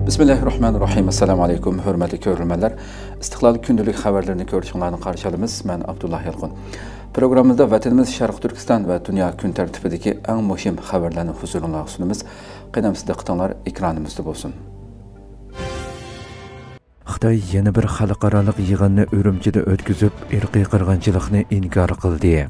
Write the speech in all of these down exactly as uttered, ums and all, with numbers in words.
بىسمىللاھىررەھمانىررەھىم. ئەسسالامۇ ئەلەيكۇم، ھۆرمەتلىك كۆرۈرمەنلەر. ئىستىقلال كۈندىلىك خەۋەرلىرىنى كۆرۈشۈڭلارنى قارشى ئالىمىز. مەن ئابدۇللا يالقۇن. پروگراممىمىزدا ۋەتىنىمىز شەرقىي تۈركىستان ۋە دۇنيا كۈن تەرتىپىدىكى ئەڭ مۇھىم خەۋەرلەرنى ھۇزۇرۇڭلارغا سۇنىمىز. قېنى ئەمىسە دىققىتىڭلار ئېكرانىمىزدا بولسۇن. خىتاي يەنە بىر خەلقئارالىق يىغىننى ئۈرۈمچىدە ئۆتكۈزۈپ، ئىرقىي قىرغىنچىلىقنى ئىنكار قىلدى.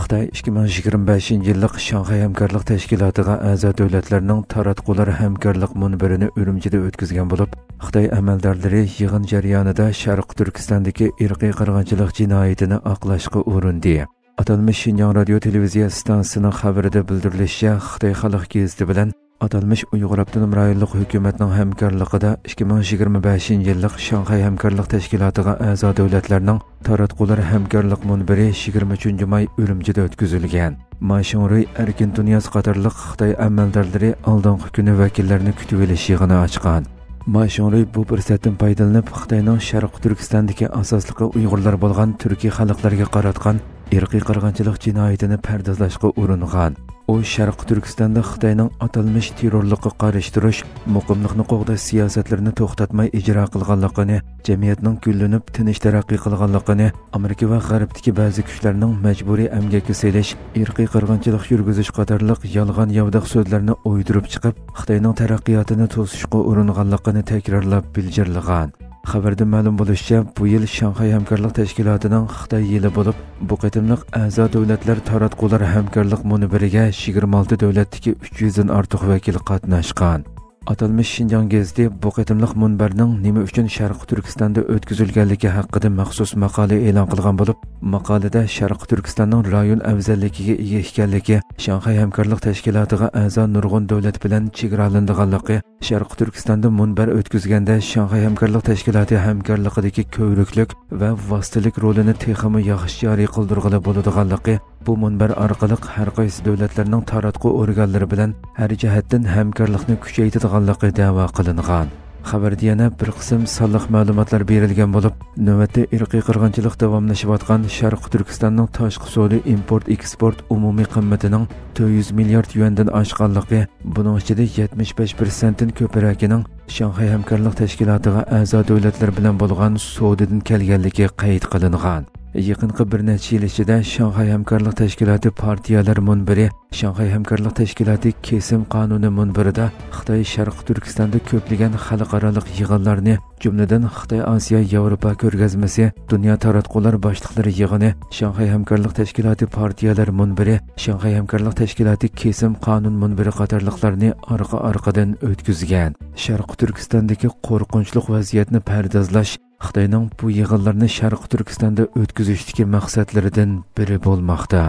خىتاي ئىككى مىڭ يىگىرمە بەشىنچى يىللىق شاڭخەي ھەمكارلىق تەشكىلاتىغا ئەزا دۆلەتلەرنىڭ تاراتقۇلار ھەمكارلىق مۇنبىرىنى ئۈرۈمچىدە ئۆتكۈزگەن بولۇپ، خىتاي ئەمەلدارلىرى يىغىن جەريانىدا شەرقىي تۈركىستاندىكى ئىرقىي قىرغىنچىلىق جىنايىتىنى ئاقلاشقا ئۇرۇندى. ئاتالمىش شىنجاڭ رادىيو تېلېۋىزىيە ئىستانسىسىنىڭ خەۋىرىدە بىلدۈرۈلۈشىچە، خىتاي خەلق گېزىتى بىلەن ئاتالمىش ئۇيغۇر ئاپتونوم رايونلۇق ھۆكۈمەتنىڭ ھەمكارلىقىدا ئىككى مىڭ يىگىرمە بەشىنچى يىللىق شاڭخەي ھەمكارلىق تەشكىلاتىغا ئەزا دۆلەتلەرنىڭ تاراتقۇلار ھەمكارلىق مۇنبىرى يىگىرمە ئۈچىنچى ماي ئۈرۈمچىدە ئۆتكۈزۈلگەن. ما شىڭرۇي، ئەركىن تۇنىياز قاتارلىق خىتاي ئەمەلدارلىرى ئالدىنقى كۈنى ۋەكىللەرنى كۈتۈۋېلىش يىغىنى ئاچقان. ما شىڭرۇي بۇ پۇرسەتتىن پايدىلىنىپ، خىتاينىڭ شەرقىي تۈركىستاندىكى ئاساسلىقى ئۇيغۇرلار بولغان تۈركىي خەلقلەرگە قاراتقان ئىرقىي قىرغىنچىلىق جىنايىتىنى پەردازلاشقا ئۇرۇنغان. ئۇ شەرقىي تۈركىستاندا خىتاينىڭ ئاتالمىش تېررورلۇققا قارشى تۇرۇش، مۇقىملىقنى قوغداش سىياسەتلىرىنى توختاتماي ئىجرا قىلغانلىقىنى، جەمئىيەتنىڭ گۈللىنىپ، تىنچ تەرەققىي قىلغانلىقىنى، ئامېرىكا ۋە غەربتىكى بەزى كۈچلەرنىڭ مەجبۇرىي ئەمگەككە سېلىش، ئىرقىي قىرغىنچىلىق يۈرگۈزۈش قاتارلىق يالغان-ياۋىداق سۆزلەرنى ئويدۇرۇپ چىقىپ، خىتاينىڭ تەرەققىياتىنى توسۇشقا ئۇرۇنغانلىقىنى تەكرارلاپ بىلجىرلىغان. خەۋەردىن مەلۇم بولۇشىچە، بۇ يىل شاڭخەي ھەمكارلىق تەشكىلاتىنىڭ خىتاي يىلى بولۇپ، بۇ قېتىملىق ئەزا دۆلەتلەر تاراتقۇلار ھەمكارلىق مۇنبىرىگە يىگىرمە ئالتە دۆلەتتىكى ئۈچ يۈزدىن ئارتۇق ۋەكىل قاتناشقان. ئاتالمىش شىنجاڭ گېزىتى بۇ قېتىملىق مۇنبەرنىڭ نېمە ئۈچۈن شەرقىي تۈركىستاندا ئۆتكۈزۈلگەنلىكى ھەققىدە مەخسۇس ماقالە ئېلان قىلغان بولۇپ، ماقالىدە شەرقىي تۈركىستاننىڭ رايون ئەۋزەللىكىگە ئىگە ئىكەنلىكى، شاڭخەي ھەمكارلىق تەشكىلاتىغا ئەزا نۇرغۇن دۆلەت بىلەن چېگرالىنىدىغانلىقى، شەرقىي تۈركىستاندا مۇنبەر ئۆتكۈزگەندە شاڭخەي ھەمكارلىق تەشكىلاتى ھەمكارلىقىدىكى كۆۋرۈكلۈك ۋە ۋاسىتىلىك رولىنى تېخىمۇ ياخشى جارى قىلدۇرغىلى بولىدىغانلىقى، بۇ مۇنبەر ئارقىلىق ھەر قايسى دۆلەتلەرنىڭ تاراتقۇ ئورگانلىرى بىلەن ھەر جەھەتتىن ھەمكارلىقنى كۈچەيتىدىغانلىقى دەۋا قىلىنغان. خەۋەردە يەنە بىر قىسىم سانلىق مەلۇماتلار بېرىلگەن بولۇپ، نۆۋەتتە ئىرقىي قىرغىنچىلىق داۋاملىشىۋاتقان شەرقىي تۈركىستاننىڭ تاشقى سودا، ئىمپورت، ئېكسپورت ئومۇمىي قىممىتىنىڭ تۆت يۈز مىليارد يۈەندىن ئاشقانلىقى، بۇنىڭ ئىچىدە يەتمىش بەش پىرسەنتتىن كۆپرەكىنىڭ شاڭخەي ھەمكارلىق تەشكىلاتىغا ئەزا دۆلەتلەر بىلەن بولغان سودىدىن كەلگەنلىكى قەيت قىلىنغان. يېقىنقى بىر نەچچە يىل ئىچىدە شاڭخەي ھەمكارلىق تەشكىلاتى پارتىيەلەر مۇنبىرى، شاڭخەي ھەمكارلىق تەشكىلاتى كېسىم قانۇنى مۇنبىرىدا خىتاي شەرقىي تۈركىستاندا كۆپلىگەن خەلقئارالىق يىغىنلارنى، جۈملىدىن خىتاي ئاسىيا ياۋروپا كۆرگەزمىسى، دۇنيا تاراتقۇلار باشلىقلىرى يىغىنى، شاڭخەي ھەمكارلىق تەشكىلاتى پارتىيەلەر مۇنبىرى، شاڭخەي ھەمكارلىق تەشكىلاتى كېسىم قانۇن مۇنبىرى قاتارلىقلارنى ئارقا-ئارقىدىن ئۆتكۈزگەن. شەرقىي تۈركىستاندىكى قورقۇنچلۇق ۋەزىيەتنى پەردازلاش خىتاينىڭ بۇ يىغىنلارنى شەرقىي تۈركىستاندا ئۆتكۈزۈشتىكى مەقسەتلىرىدىن بىرى بولماقتا.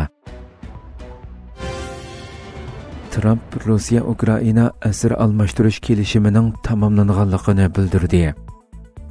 ترامپ روسىيە ئۇكرائىنا ئەسىر ئالماشتۇرۇش كېلىشىمىنىڭ تاماملانغانلىقىنى بىلدۈردى.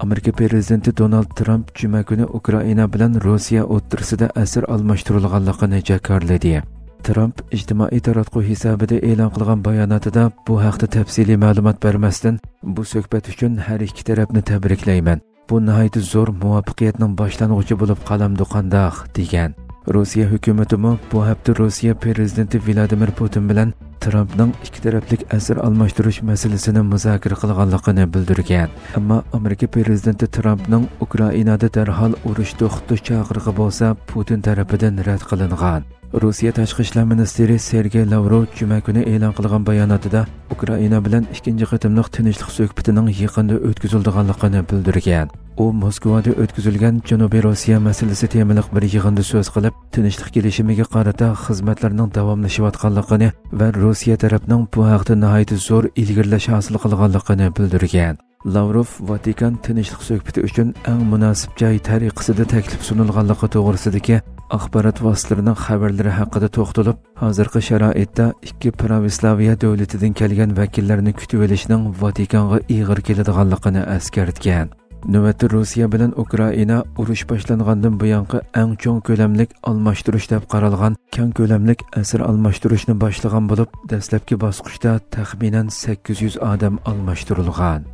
ئامېرىكا پىرېزىدېنتى دونالد ترامپ جۈمە كۈنى ئۇكرائىنا بىلەن روسىيە ئوتتۇرىسىدا ئەسىر ئالماشتۇرۇلغانلىقىنى جاكارلىدى. ترامپ ئىجتىمائىي تاراتقۇ ھېسابىدا ئېلان قىلغان باياناتىدا بۇ ھەقتە تەپسىلىي مەلۇمات بەرمەستىن، بۇ سۆھبەت ئۈچۈن ھەر ئىككى تەرەپنى تەبرىكلەيمەن. بۇ ناھايىتى زور مۇۋەپپەقىيەتنىڭ باشلانغۇچى بولۇپ قالامدۇ قانداق؟ دېگەن. روسىيە ھۆكۈمىتىمۇ بۇ ھەپتە روسىيە پىرېزىدېنتى ۋلادىمىر پۇتىن بىلەن ترامپنىڭ ئىككى تەرەپلىك ئەسىر ئالماشتۇرۇش مەسىلىسىنى مۇزاكىرە قىلغانلىقىنى بىلدۈرگەن. ئەمما ئامېرىكا پىرېزىدېنتى ترامپنىڭ ئۇكرائىنادا دەرھال ئۇرۇش توختىتىش چاقىرىقى بولسا پۇتىن تەرىپىدىن رەت قىلىنغان. روسىيە تاشقى ئىشلار مىنىستىرى سېرگېي لاۋروف جۈمە كۈنى ئېلان قىلغان باياناتىدا، ئۇكرائىنا بىلەن ئىككىنچى قېتىملىق تىنچلىق سۆھبىتىنىڭ يېقىندا ئۆتكۈزۈلىدىغانلىقىنى بىلدۈرگەن. ئۇ موسكۋادا ئۆتكۈزۈلگەن جەنۇبىي روسىيە مەسىلىسى تېمىلىق بىر يىغىندا سۆز قىلىپ، تىنچلىق كېلىشىمىگە قارىتا خىزمەتلەرنىڭ داۋاملىشىۋاتقانلىقىنى ۋە روسىيە تەرەپنىڭ بۇ ھەقتە ناھايىتى زور ئىلگىرىلەش ھاسىل قىلغانلىقىنى بىلدۈرگەن. لاۋروف ۋاتىكان تىنچلىق سۆھبىتى ئۈچۈن ئەڭ مۇناسىپ جاي تەرىقىسىدە تەكلىپ سۇنۇلغانلىقى توغرىسىدىكى ئاخبارات ۋاسىتىلىرىنىڭ خەۋەرلىرى ھەققىدە توختىلىپ، ھازىرقى شارائىتتا ئىككى پراۋوسلاۋىيە دۆلىتىدىن كەلگەن ۋەكىللەرنى كۈتۈۋېلىشنىڭ ۋاتىكانغا ئېغىر كېلىدىغانلىقىنى ئەسكەرتكەن. نۆۋەتتە روسىيە بىلەن ئۇكرائىنا ئۇرۇش باشلانغاندىن بۇيانقى ئەڭ چوڭ كۆلەملىك ئالماشتۇرۇش دەپ قارالغان كەڭ كۆلەملىك ئەسىر ئالماشتۇرۇشنى باشلىغان بولۇپ، دەسلەپكى باسقۇچتا تەخمىنەن سەككىز يۈز ئادەم ئالماشتۇرۇلغان.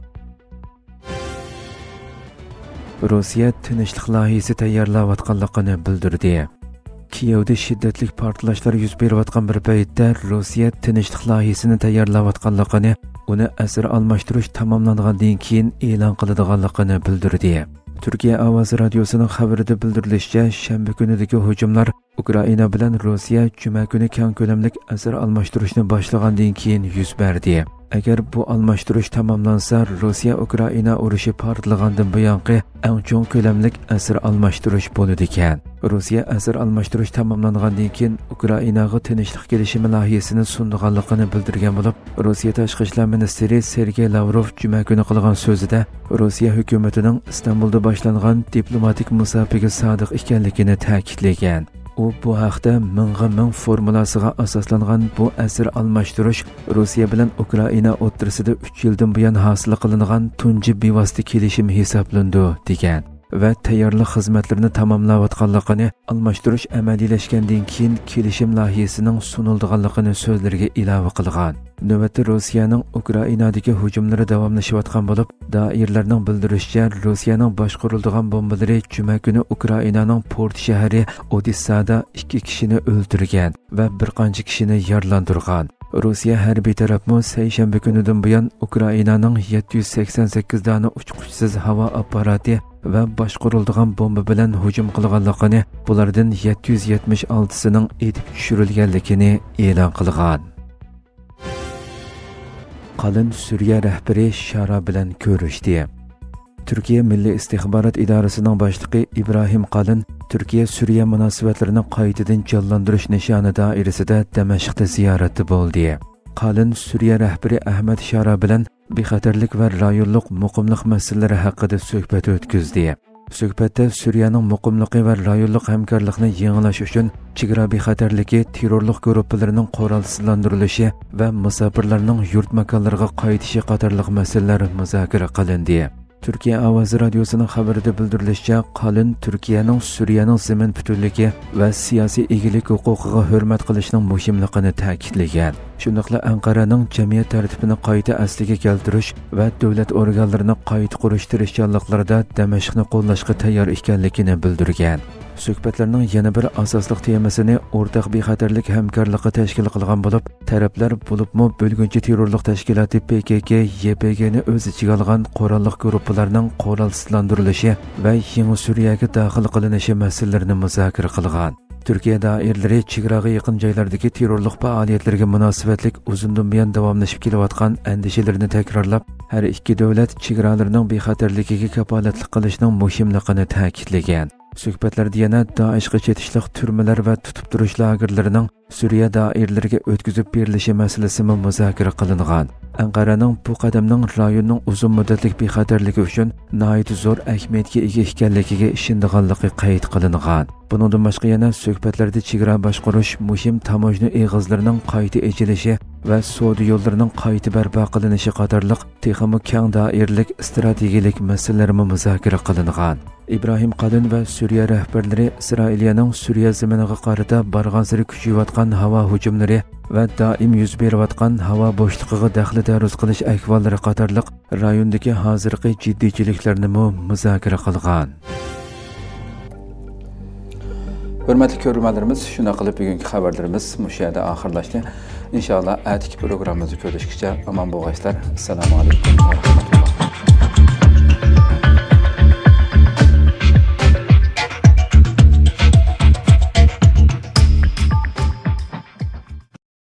روسىيە تىنچلىق لايىھىسى تەييارلاۋاتقانلىقىنى بىلدۈردى. كىيېۋدا شىددەتلىك پارتلاشلار يۈز بېرىۋاتقان بىر پەيتتە، روسىيە تىنچلىق لايىھىسىنى تەييارلاۋاتقانلىقىنى ئۇنى ئەسىر ئالماشتۇرۇش تاماملانغاندىن كېيىن ئېلان قىلىدىغانلىقىنى بىلدۈردى. تۈركىيە ئاۋازى رادىيوسىنىڭ خەۋىرىدە بىلدۈرۈلۈشىچە، شەنبە كۈنىدىكى ھۇجۇملار ئۇكرائىنا بىلەن روسىيە جۈمە كۈنى كەڭ كۆلەملىك ئەسىر ئالماشتۇرۇشنى باشلىغاندىن كېيىن يۈز بەردى. ئەگەر بۇ ئالماشتۇرۇش تاماملانسا، روسىيە ئۇكرائىنا ئۇرۇشى پارتلىغاندىن بۇيانقى ئەڭ چوڭ كۆلەملىك ئەسىر ئالماشتۇرۇش بولىدىكەن. روسىيە ئەسىر ئالماشتۇرۇش تاماملانغاندىن كېيىن ئۇكرائىناغا تىنچلىق كېلىشىمى لايىھەسىنى سۇنىدىغانلىقىنى بىلدۈرگەن بولۇپ، روسىيە تاشقى ئىشلار مىنىستىرى سېرگېي لاۋروف جۈمە كۈنى قىلغان سۆزىدە روسىيە ھۆكۈمىتىنىڭ ئىستانبۇلدا باشلانغان دىپلوماتىك مۇساپىگە سادىق ئىكەنلىكىنى تەكىتلىگەن. ئۇ بۇ ھەقتە مىڭغا مىڭ فورمۇلاسىغا ئاساسلانغان بۇ ئەسىر ئالماشتۇرۇش روسىيە بىلەن ئۇكرائىنا ئوتتۇرىسىدا ئۈچ يىلدىن بۇيان ھاسىل قىلىنغان تۇنجى بىۋاسىتە كېلىشىم ھېسابلىنىدۇ، دېگەن ۋە تەييارلىق خىزمەتلىرىنى تاماملاۋاتقانلىقىنى، ئالماشتۇرۇش ئەمەلىيلەشكەندىن كېيىن كېلىشىم لايىھىسىنىڭ سۇنۇلىدىغانلىقىنى سۆزلىرىگە ئىلاۋە قىلغان. نۆۋەتتە روسىيەنىڭ ئۇكرائىنادىكى ھۇجۇملىرى داۋاملىشىۋاتقان بولۇپ، دائىرىلەرنىڭ بىلدۈرۈشىچە، روسىيەنىڭ باشقۇرۇلىدىغان بومبىلىرى جۈمە كۈنى ئۇكرائىنانىڭ پورت شەھىرى ئودېسسادا ئىككى كىشىنى ئۆلتۈرگەن ۋە بىر قانچە كىشىنى يارىلاندۇرغان. روسىيە ھەربىي تەرەپمۇ سەيشەنبە كۈنىدىن بۇيان ئۇكرائىنانىڭ يەتتە يۈز سەكسەن سەككىز دانە ئۇچقۇچىسىز ھاۋا ئاپپاراتى ۋە باشقۇرۇلىدىغان بومبا بىلەن ھۇجۇم قىلغانلىقىنى، بۇلاردىن يەتتە يۈز يەتمىش ئالتىسىنىڭ ئېتىپ چۈشۈرۈلگەنلىكىنى ئېلان قىلغان. قالىن سۈرىيە رەھبىرى شارا بىلەن كۆرۈشتى. تۈركىيە مىللىي ئىستىخبارات ئىدارىسىنىڭ باشلىقى ئىبراھىم قالىن تۈركىيە سۈرىيە مۇناسىۋەتلىرىنى قايتىدىن جانلاندۇرۇش نىشانى دائىرىسىدە دەمەشقتە زىيارەتتە بولدى. قالىن سۈرىيە رەھبىرى ئەھمەد شارا بىلەن بىخەتەرلىك ۋە رايونلۇق مۇقىملىق مەسىلىلىرى ھەققىدە سۆھبەت ئۆتكۈزدى. سۆھبەتتە سۈرىيەنىڭ مۇقىملىقى ۋە رايونلۇق ھەمكارلىقنى يېڭىلاش ئۈچۈن چېگرا بىخەتەرلىكى، تېررورلۇق گۇرۇپپىلىرىنىڭ قورالسىزلاندۇرۇلۇشى ۋە مۇساپىرلارنىڭ يۇرت ماكانلىرىغا قايتىشى قاتارلىق مەسىلىلەر مۇزاكىرە قىلىندى. تۈركىيە ئاۋازى رادىيوسىنىڭ خەۋىرىدە بىلدۈرۈلۈشىچە، قالىن تۈركىيەنىڭ سۈرىيەنىڭ زېمىن پۈتۈنلۈكى ۋە سىياسىي ئىگىلىك ھوقۇقىغا ھۆرمەت قىلىشنىڭ مۇھىملىقىنى تەكىتلىگەن. شۇنداقلا ئەنقەرەنىڭ جەمئىيەت تەرتىپىنى قايتا ئەسلىگە كەلتۈرۈش ۋە دۆلەت ئورگانلىرىنى قايتا قۇرۇش تىرىشچانلىقلىرىدا دەمەشقنى قوللاشقا تەييار ئىكەنلىكىنى بىلدۈرگەن. سۆھبەتلەرنىڭ يەنە بىر ئاساسلىق تېمىسىنى ئورتاق بىخەتەرلىك ھەمكارلىقى تەشكىل قىلغان بولۇپ، تەرەپلەر بولۇپمۇ بۆلگۈنچى تېررورلۇق تەشكىلاتى پې كې كې، يې پې گېنى ئۆز ئىچىگە ئالغان قوراللىق گۇرۇپپىلارنىڭ قورالسىزلاندۇرۇلۇشى ۋە يېڭى سۈرىيەگە داخىل قىلىنىشى مەسىلىلىرىنى مۇزاكىرە قىلغان. تۈركىيە دائىرىلىرى چېگراغا يېقىن جايلاردىكى تېررورلۇق پائالىيەتلىرىگە مۇناسىۋەتلىك ئۇزۇندىن بۇيان داۋاملىشىپ كېلىۋاتقان ئەندىشىلىرىنى تەكرارلاپ، ھەر ئىككى دۆلەت چېگرالىرىنىڭ بىخەتەرلىكىگە كاپالەتلىك قىلىشنىڭ مۇھىملىقىنى تەكىتلىگەن. سۆھبەتلەردە يەنە دائىشقا چېتىشلىق تۈرمىلەر ۋە تۇتۇپ تۇرۇش لاگېرلىرىنىڭ سۈرىيە دائىرىلىرىگە ئۆتكۈزۈپ بېرىلىشى مەسىلىسىمۇ مۇزاكىرە قىلىنغان. ئەنقەرەنىڭ بۇ قەدەمنىڭ رايوننىڭ ئۇزۇن مۇددەتلىك بىخەتەرلىكى ئۈچۈن ناھايىتى زور ئەھمىيەتكە ئىگە ئىكەنلىكىگە ئىشىنىدىغانلىقى قەيت قىلىنغان. بۇنىڭدىن باشقا يەنە سۆھبەتلەردە چېگرا باشقۇرۇش، مۇھىم تاموژنا ئېغىزلىرىنىڭ قايتا ئېچىلىشى ۋە سودا يوللىرىنىڭ قايتا بەرپا قىلىنىشى قاتارلىق تېخىمۇ كەڭ دائىرىلىك ئىستراتېگىيىلىك مەسىلىلەرمۇ مۇزاكىرە قىلىنغان. ئىبراھىم قالىن ۋە سۈرىيە رەھبەرلىرى ئىسرائىلىيەنىڭ سۈرىيە زېمىنىغا قارىتا بارغانسېرى كۈچىيىۋاتقان ھاۋا ھۇجۇملىرى ۋە دائىم يۈز بېرىۋاتقان ھاۋا بوشلۇقىغا دەخلى تەرۇز قىلىش ئەھۋاللىرى قاتارلىق رايوندىكى ھازىرقى جىددىيچىلىكلەرنىمۇ مۇزاكىرە قىلغان. ھۆرمەتلىك كۆرۈرمەنلىرىمىز، شۇنداق قىلىپ بۈگۈنكى خەۋەرلىرىمىز مۇشۇ يەردە ئاخىرلاشتى. ئىنشائاللا، ئەتىكى پروگراممىمىزدا كۆرۈشكىچە ئامان بولغايسىلەر. ئەسسالامۇ ئەلەيكۇم ۋە رەھمەتۇللا.